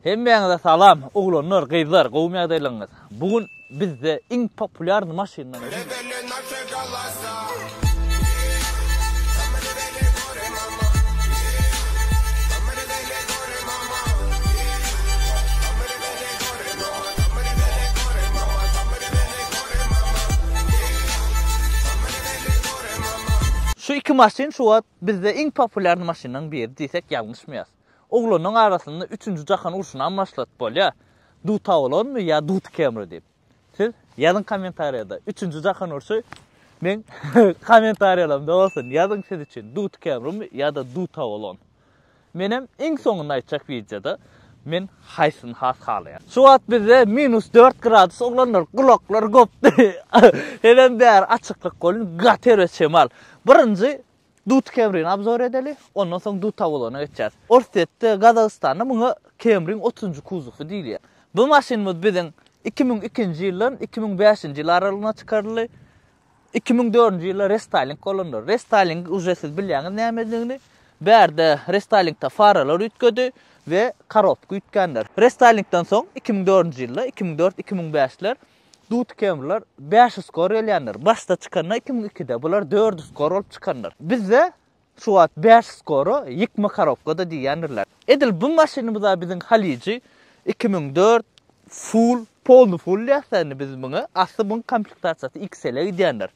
Hemmäňize salam, oglanlar, gyzlar, gowumy ýagdaýlaryňyz? Bu gün bizde iň populýarny maşyndan Şu iki maşyn şu wagt bizde iň populýarny maşynlaryň biri diýsek ýalňyşmaýas. Oglanlaryň arasynda üçünji jahan urşunam başladyp bolýar. Dut Avalonmy ýa Dut Camry diýip. Siz ýazyň kommentariýada. Üçünji jahan urşy meň kommentariýalarymda bolsun. Ýazyň siz üçin Dut Camrymy ýa-da Dut Avalon. Menem iň soňunda aýtjak wideoda men haýsyny has halaýan. Şu wagt bizde minus 4 gradus oglanlar gulaklar gopdy. Hemem bäri açyklyk bolun gaty erbet şemal. Birinji Dut Camry-ni obzor edeli, ondan soň Dut Avalona geçýäs. Orsýetde, Gazagystanda muňa Camry-iň otuzynjy kuzowy diýilýär. Bu maşynymyz biziň 2002-nji ýyldan 2005-nji ýyl aralygyna çykaryldy. 2004-nji ýylda restaýling bolandyr. Restaýling uje siz bilýäňiz nämedigini. Bärde restaýlingde faralar üýtgedi we korobka üýtgändir. Restaýlingden soň 2004-nji ýylda, 2004, 2005-ler Dut Camrylar 5 skor gelýändir. Başda çykanda 2002-de bular 4 skor bolup çykandyr. Bizde şu wagt 5 skora ýykma korobka-da diýýändirler. Edil bu maşynymyz-a biziň Haliji 2004 full, polny full diýýäs-dä indi biz muňa. Asly muň komplektasiýasy XL-e gidýändir.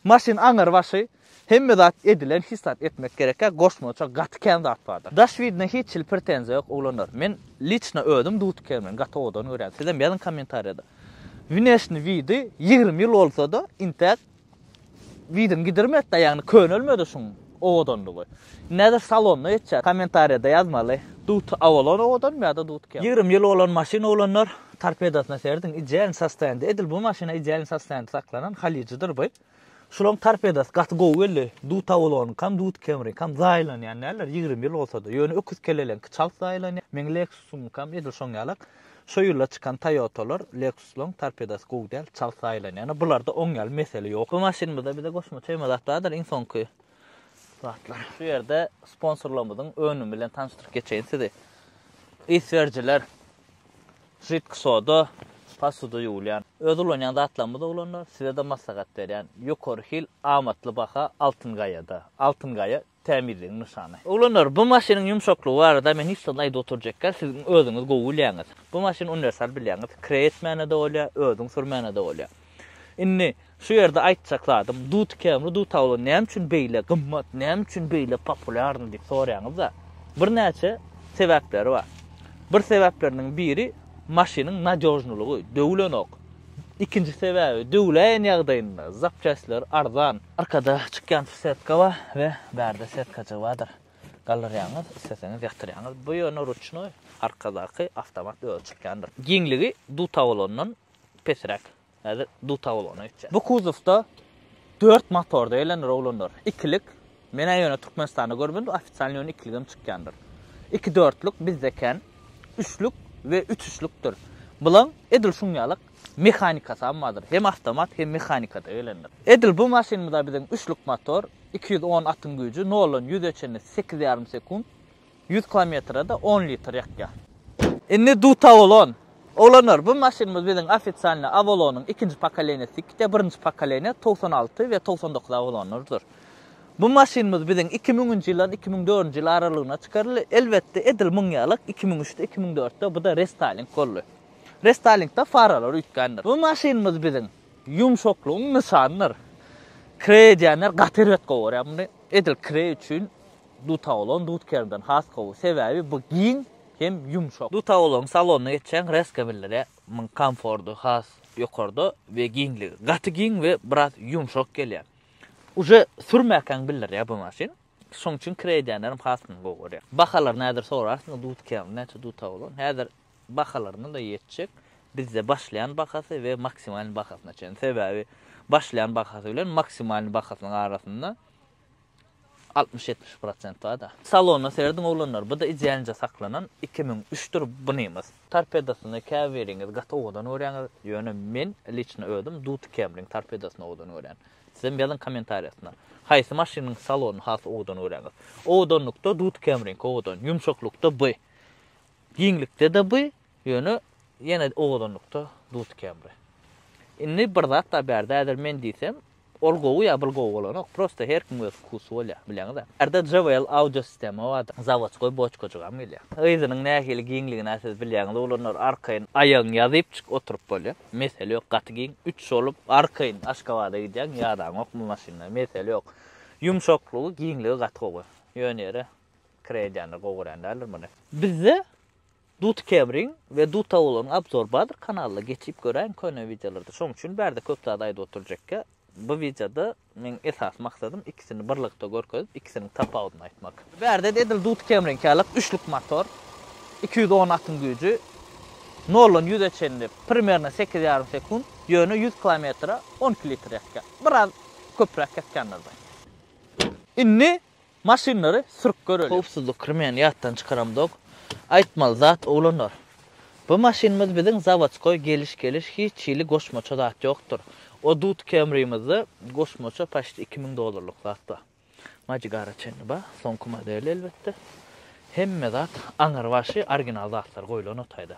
Maşyn aňyr başy hemme zat edilen hiç zat etmek gerekýä goşmaça gaty kän zat bardyr. Daş widine hiç hili pretenziýa ýok oglanlar. Men liçno özüm Dut Camryny gaty owadan görýän. Sizem ýazyň kommentariýada. Wneşni widi 20 ýyl bolsada intäk widini gidirmedida ýagny könelmedi şuň owadanlygy. Indi häzir salonyna geçýär. Kommentariýada ýazmaly. Dut Avalon owadanmy ýa-da Dut Camry? 20 ýyl bolan maşyn oglanlar torpedasyna serediň idealny sostoýanda edil bu maşyna idealny sostoýanda saklanan Halyjydyr bu. Şulaň torpedasy gaty gowy geldi. Dut Avalonyňkam Dut Camryňkam zaýalanýan däldir 20 ýyl bolsada. Ýöne öküz kelleleňki çalt zaýalanýar. Meň Lexusymyňkam edil şoň ýalak. Şo ýylda çykan Toyotalar Lexuslaň torpedasy gowy däl çalt zaýalanýar. Ýöne bularda oň ýaly mesele ýok. Bu maşynymyzda bize goşmaça hemme zat bardyr iň soňky zatlar. Şu ýerde sponsorlarymyzyň önümi bilen tanyşdyryp geçeýin sizi. Ys berijiler. Židki soda, posuda ýuwulýan. Öz ulanýan zatlarymyz oglanlar, size-de maslahat berýän. Ýokary hil, amatly baha Altyn Gaýada. Altyn Gaýa tämizligiň nyşany. Oglanlar, bu maşynyň ýumşaklygy barada men hiç zat aýdyp oturjak däl, siziň özüňiz gowy bilýäňiz. Bu maşyn uniwersal bilýäňiz, kireý etmäne-de bolýar, özüň sürmäne-de bolýar. Indi şu ýerde aýtjak zadym, Dut Camry, Dut Avalon näme üçin beýle gymmat, näme üçin beýle populýarny diýip soraýaňyzda, birnäçe sebäpleri bar. Bir sebäpleriniň biri maşynyň nadýožnylygy, döwülenok. Ikinji sebäbi, döwüläýen ýagdaýynda zapçastleri arzan. Arkada çykýan setka bar we bärde setkajygy bardyr. Galdyrýaňyz, isleseňiz ýatyrýaňyz. Bu ýöne ruçnoý, arkadaky awtomat özi çykýandyr. Giňligi Dut Avalondan pesräk. Häzir Dutabolona gitjek. Bu kuzowda 4 motorda gelendir oglanlar. Ikilik. Men-ä ýöne Türkmenistanda görmedim, ofitsialny ýöne ikiligem çykýandyr. Iki dörtlük bizde kän. Üçlük we üç üçlükdir. Bulaň edil şuň ýalyk mehanikasam bardyr. Hem awtomat, hem mehanikada gelendir. Edil bu maşynymyzda biziň üçlük motor, 210 atyň güýji, noldan ýüze çenli sekiz ýarym sekunt. 100 kilometre-de on litr ýakýar. Indi Dut Avalon. Oglanlar, bu maşynymyz biziň ofitsialnyý Avalonyň ikinji pokoleniýasy diýip, birinji pokoleniýa 96 we 99 Avalonlardyr. Bu maşynymyz biziň 2000-nji ýyldan 2004-nji ýyl aralygyna çykaryldy. Elbetde, edil muň ýalyk 2003-de, 2004-de bu-da restaýling boldy. Restaýlingde faralar üýtgändir. Bu maşynymyz biziň ýumşaklygyň nyşanydyr. Kireý edýänler gaty erbet gowy görýär muny. Edil kireý üçin Dutaolon Dutkermden has gowy. Sebäbi bu giň hem ýumşak. Dutaolonyň salonyna geçseň reska bildirýär. Muň komfordy has ýokarda we giňligi. Gaty giň we biraz ýumşak gelýär. Uje sürmäkäň bildirýär bu maşyn. Şoň üçin kireý edýänlerem has muny gowy görýär. Bahalaryny häzir sorarsyňyz Dutkerm näçe Dutaolon. Häzir bahalaryna-da ýetjek. Bizde başlaýan bahasy we maksimalny bahasyna çenli. Sebäbi başlaýan bahasy bilen maksimalny bahasynyň arasynda 60-70 prosent bar-da. Salona serediň oglanlar, bu-da idealnja saklanan 2003-dür bunymyz. Torpedosyny käbiriňiz gaty owadan görýäňiz, ýöne men liçno özüm Dut Camryň torpedosyny owadan görýän. Sizem ýazyň kommentariýasyna. Haýsy maşynyň salonyny has owadan görýäňiz? Owadanlykda Dut Camryňky owadan, ýumşaklykda bu. Giňlikde-de bu, ýöne ýene owadanlykda Dut Camry. Indi bir zat bar bärde häzir men diýsem, ol gowy ýa bul gowy bolanok. Prosta her kimiň öz wkusy bolýar, bilýäňiz-ä. Bärde JBL audio sistema bar, zawodskoý boçkajygam gelýär. Yzynyň nähili giňligini-ä siz bilýäňiz oglanlar, arkaýyn aýagyňy ýazypjyk oturyp bolýar. Mesele ýok, gaty giň. Üç bolup arkaýyn Aşgabada gidýäň, ýadaňok bu maşynda, mesele ýok. Ýumşaklygy, giňligi gaty gowy. Ýöne ýere kireý edýänler gowy görýän däldir muny. Bizde Dut Camryň we Dut Avalonyň obzor bardyr kanalda geçip göräýiň köne wideolarda. Şoň üçin bärde köp zat aýdyp oturjakka. Bu wideoda meň esasy maksadym ikisini birlikde görkezip ikisiniň tapawudyny aýtmak. Bärde-de edil Dut Camryňki ýaly üçlük motor, 210 atyň güýji, noldan ýüze çenli primerno sekiz ýarym sekunt, ýöne ýüz kilometre 12 litr ýakýar. Biraz köpräk ýakýanlar bar. Indi Maşynlary sürüp göreli. Howpsuzlyk remeni ýatdan çykaramzok. Aýtmaly zat oglanlar. Bu maşynymyz biziň zawodskoý geliş geliş hiç hili goşmaça zat ýokdur. O dut Camry-mizde goşmaça paçti 2000 dollarlyk zat bar. Majigara çenli bar. Soňky modeli elbetde. Hemme zat aňyrbaşy original zatlar goýlan o taýda.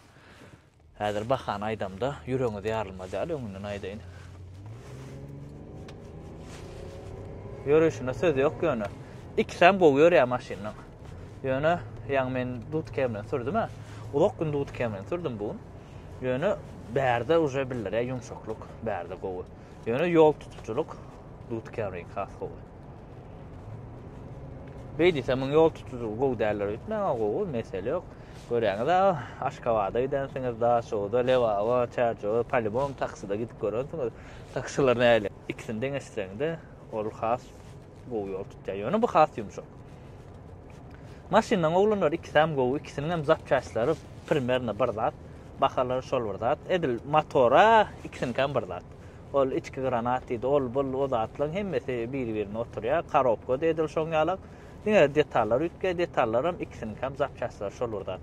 Häzir bahany aýdamda ýüregiňiz ýarylmaz ýaly öňünden aýdaýyn. Ýörüşine söz ýok ýöne. Ikisem gowy ýörýär maşynyň. Ýöne ýaňy men Dut Camry-ni sürdüm-ä. Uzak gün Dut Camry-ni sürdüm bu gün. Ýöne bärde uje bildirýär ýumşaklyk, bärde gowy. Ýöne ýol tutujylyk Dut Camry-niňki has gowy. Beý diýsem muň ýol tutujylygy gowy däldir öýtmäň, gowy, mesele ýok. Görýäňiz-ä, Aşgabada gidensiňiz, Daşoguza, Lebaba, Çärjewe, polibom taksida gidip görensiňiz. Taksiler nähili? Ikisini deňeşdireňde, ol has gowy ýol tutýar. Ýöne bu has ýumşak. Maşynlaryň oglanlary ikisem gowy, ikisiniňem zapçastlary primerno bir zat, bahalary şol bir zat. Edil motora ikisiniňkem bir zat. Ol içki granat diýdi, ol bul o zatlaryň hemmesi biri-birine oturýar. Korobka-da edil şoň ýalak. Diňe detallar üýtgeýär, detallaram ikisiniňkem zapçastlary şol bir zat.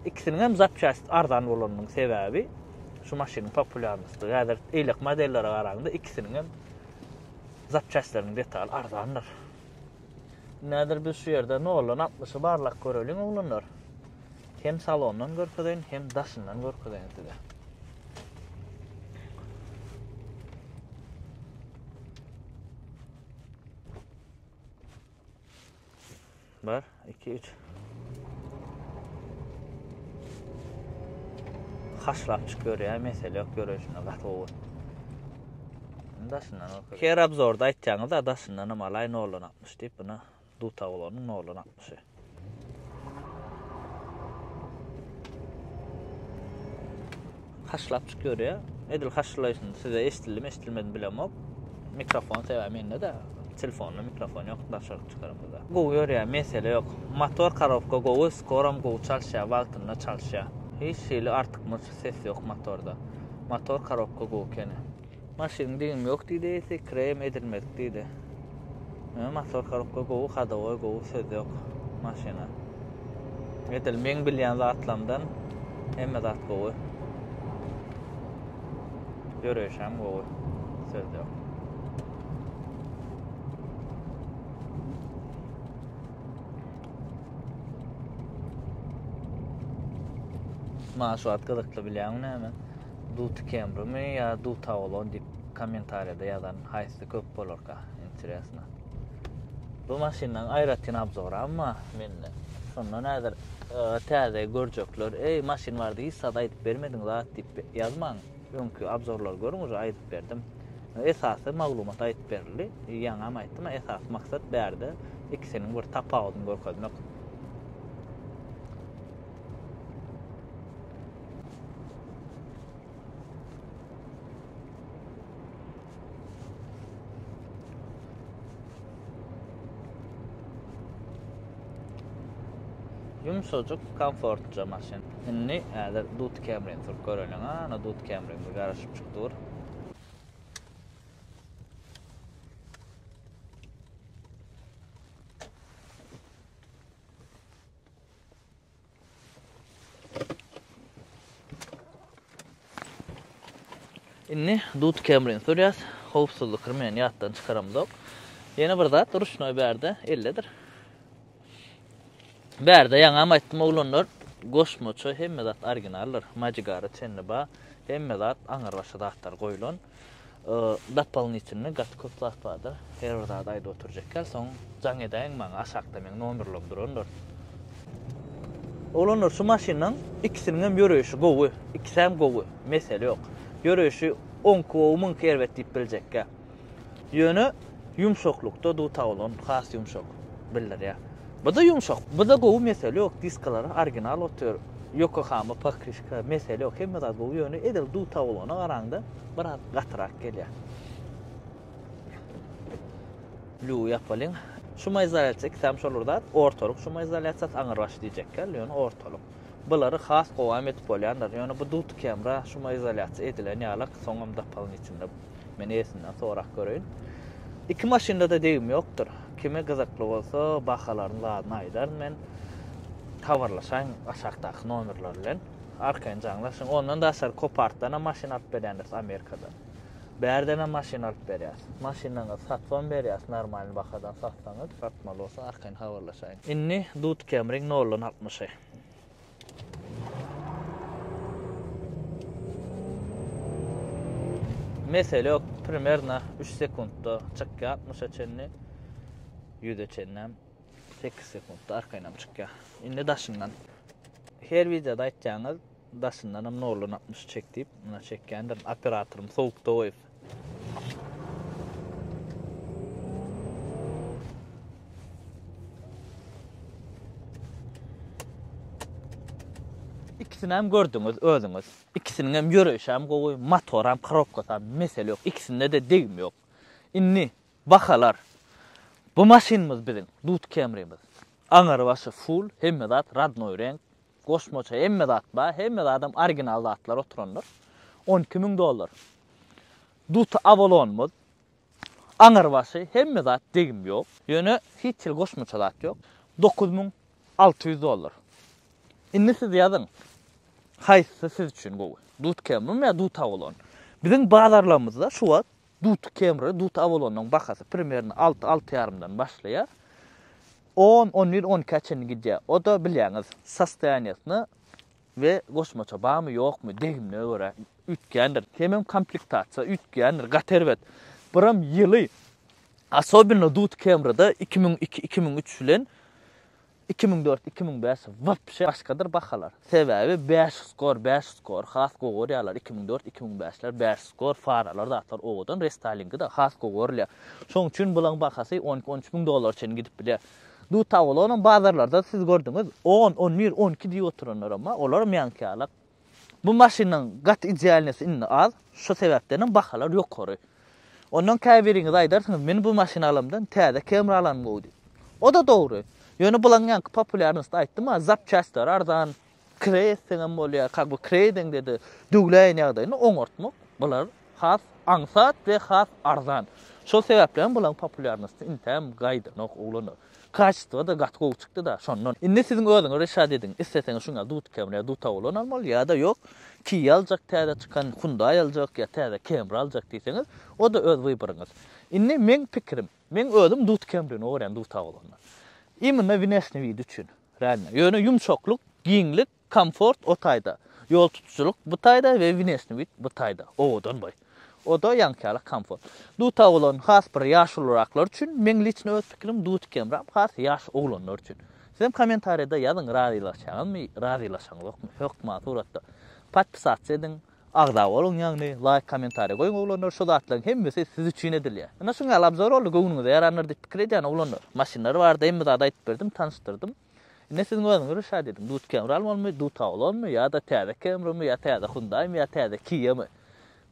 Ikisiniňem zapçast arzan bolanynyň sebäbi şu maşynyň populýarnostlygy. Häzir eýleki modellere garaňda ikisiniňem zapçastlarynyň detaly arzandyr. Indi häzir biz şu ýerde noldan altmyşy barlap göreliň oglanlar. Hem salondan görkezeýin, hem daşyndan görkezeýin size. Bir, iki, üç. Haşlap çyk görýär, mesele ýok, görüşine gaty gowy. Daşyndan bak. Her obzorda aýtýaňyz da daşyndan hem alaý noldan 60 diýip, buna duta bolanyň noldan 60-y. Haşlap çyk görýär. Edil haşlaýşyny size eşidildimi, eşidilmedimi bilemok. Mikrofon sebäbi mende-de telefonda mikrofon ýok, daşaryk çykaramyzda. Gowy ýörýär, mesele ýok. Motor korobka gowy, skoram gowy çalyşýar, wagtynda çalyşýar. Hiç hili artykmaç ses ýok motorda. Motor korobka gowy ekeni. Maşynyň degimi ýok diýdi eýesi, kireýem edilmedik diýdi. Ýöne motor korobka gowy, hadowoý gowy, söz ýok maşyna. Edil meň bilýän zatlamdan hemme zat gowy. Ýöreýşem gowy. Söz ýok. Maňa şu wagt gyzykly bilýäňmi näme? Dut Camry-mi ýa Dut Avalon diýip kommentariýada ýazan haýsysy köp bolarka? Interesno. Bu maşyndan aýratyn obzoram bar mende. Şondan häzir e, täze görjekler, eý maşyn barada hiç zat aýdyp bermediň zat diýip ýazmaň. Öňki obzorlary görüň, uje aýdyp berdim. Esasy maglumat aýdyp berildi. Ýaňam aýtdym, esasy maksat bärde ikisiniň bir tapawudyny görkezmek. Ýumşajyk, komfortlyja maşyn. Indi häzir Dut Camry-ni sürüp göreliň. Ana Dut Camry-miz garaşyp çyk dur. Indi Dut Camry-ni sürýäs. Howpsuzlyk remeni ýatdan çykaramzok. Ýene bir zat, ruçnoý bärde eldedir. Bärde ýaňam aýtdym oglanlar. Goşmaça hemme zat originaldyr. Majigara çenli bar. Hemme zat aňyrbaşy zatlar goýlan. Dopolynitilny gaty köp zat bardyr. Her bir zady aýdyp oturjak däl. Soň jaň edäýiň maňa aşakda meň nomerlerim durandyr. Oglanlar şu maşynyň ikisiniňem ýöreýşi gowy. Ikisem gowy. Mesele ýok. Ýöreýşi oňky gowy muňky erbet diýip biljekgä. Ýöne ýumşaklykda dutabolon has ýumşak bildirýär. Bu-da ýumşak, bu-da gowy mesele ýok, diskalary original otyr, Yokohama pokryşka mesele ýok, hemme zat gowy, ýöne edil dutabolona garaňda biraz gatyrak gelýär. Lýugy ýapalyň. Şumoizolýasiýa ikisem şol bir zat, ortalyk şumoizolýasiýasy aňyrbaş diýjek ýaly, ýöne ortalyk. Bulary has gowam edip bolýandyr. Ýöne bu dut kemra şumoizolýasiýa edilen ýalak, soňam dopolynitilny Men eýesinden sorap göreýin. Iki maşynda-da degim ýokdur. Kime gyzykly bolsa bahalaryny zadyny aýdaryn men. Habarlaşaýyň aşakdaky nomerler bilen. Arkaýyn jaňlaşyň. Ondan daşary Kopartdanam maşyn alyp berýändiris Amerikadan. Bärdenem maşyn alyp berýäs. Maşynlaryňyzy satybam berýäs normalny bahadan satsaňyz. Satmaly bolsa arkaýyn habarlaşaýyň. Indi Dut Camry-iň noldan altmyşy. Mesele ýok, primerno 3 sekuntda çykýar 60-a çenli, 100-e çenlem 8 sekuntda arkaýynam çykýar. Indi daşyndan. Her wideoda aýtýaňyz, daşyndanam noldan 60 çek diýip, muna çekýändirin. Operatorym sowukda goýup. Ikisinem gördüňiz özüňiz. Ikisiniňem ýöreýşem gowy, motoram, korobkasam mesele ýok. Ikisinde-de degim ýok. Indi bahalar. Bu maşynymyz biziň, Dut Camry'miz. Aňary başy full, hemme zat radnoý reňk. Goşmaça hemme zat bar, hemme zadam original zatlar oturandyr. 12 müň dollar. Dut Avalonymyz. Aňyrbaşy hemme zat degim ýok. Ýöne hiç hili goşmaça zat ýok. 9600 dollar. Indi siz ýazyň. Haýsysy siz üçin gowy? Dut Camry ýa Dut Avalon? Biziň bazarlarymyzda şu wagt Dut Camry, Dut Avalonyň bahasy primerno 6, 6 ýarymdan başlaýar. On, on bir, on ikä çenli gidýär. O-da bilýäňiz, sostoýaniýasyna we goşmaça barmy, ýokmy, degimine görä üýtgändir. Hemem komplektasiýa üýtgändir, gaty erbet. Biram ýyly, asobinno Dut Camry-da 2002, 2003 bilen 2004, 2005 wapşe başgadyr bahalar. Sebäbi bäş skor, bäş skor has gowy görýärler. 2004, 2005-ler bäş skor, faralar zatlar owadan, restaýlingi-de has gowy görülýär. Şonuň üçin bulaň bahasy on iki, on üç müň dollara çenli gidip bilýär. Dut Avalonam bazarlarda siz gördüňiz, on, on bir, on iki diýip oturanlaram bar. Olaram ýaňky ýalak. Bu maşynyň gaty idealnysy indi az. Şo sebäpdenem bahalar ýokary. Ondan käbiriňiz aýdarsyňyz, men bu maşyny alamdan täze Camry alanym gowy diýip. O-da dogry. Ýöne bulaň ýaňky populýarnosty aýtdym-a, zapçastlar arzan, kireý etseňem bolýar, kak bu kireý edeňde-de döwläýen ýagdaýyny oňartmak bular has aňsat we has arzan. Şol sebäpli hem bulaň populýarnosty intäm gaýdanok oglanlar. Kaçestwo-da gaty gowy çykdy-da şondan. Indi siziň özüňiz reşat ediň. Isleseňiz şuňa Dut Camry ýa Dut Avalon almaly ýa-da ýok Kia aljak täze çykan Hyundai aljak ýa täze Camry aljak diýseňiz o-da öz wyboryňyz. Indi meň pikirim, meň özüm Dut Camryny gowy görýän Dut Avalondan. Imенно wneşni wid üçin. Realno. Ýöne ýumşaklyk, giňlik, Komfort o taýda, ýol tutujylyk bu taýda we wneşni wid bu taýda. Owadan boý. O-da ýaňky ýaly komfort. Duta bolan has bir ýaşuluraklar üçin, meň liçno öz pikirim Dut Camry has ýaş oglanlar üçin. Sizem kommentariýada ýazyň razylaşýaňyzmy, razylaşaňyzokmy hökman suratda. Podpisatsa ediň, agza boluň ýagny laýk kommentariýa goýuň oglanlar şu zatlaryň hemmesi siz üçin edilýär. Ine şuň ýaly obzor boldy göwnüňize ýarandyr diýip pikir edýän oglanlar. Maşynlar barada hemme zady aýdyp berdim, tanyşdyrdym. Indi siziň özüňiz rüşat ediň, Dut Camry almalymy, Dut Avalonmy ýa-da täze Camrymy ýa täze Hyundai-my ýa täze Kia-my?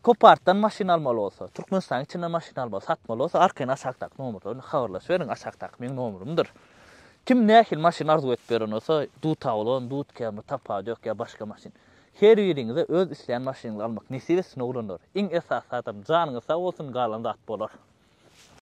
Kopartdan maşyn almaly bolsa, Türkmenistanyň içinden maşyn almaly, satmaly bolsa arkaýyn aşakdaky nomerler bilen habarlaşyberiň, aşakdaky meň nomerymdyr. Kim nähili maşyn arzuw edip ýören bolsa, Dut Avalon, Dut Camry tapawudy ýok ýa başga maşyn. Her biriňize öz isleýän maşynyňyzy almak nesip etsin oglanlar. Iň esasy zadam janyňyz sag bolsun galan zat bolar.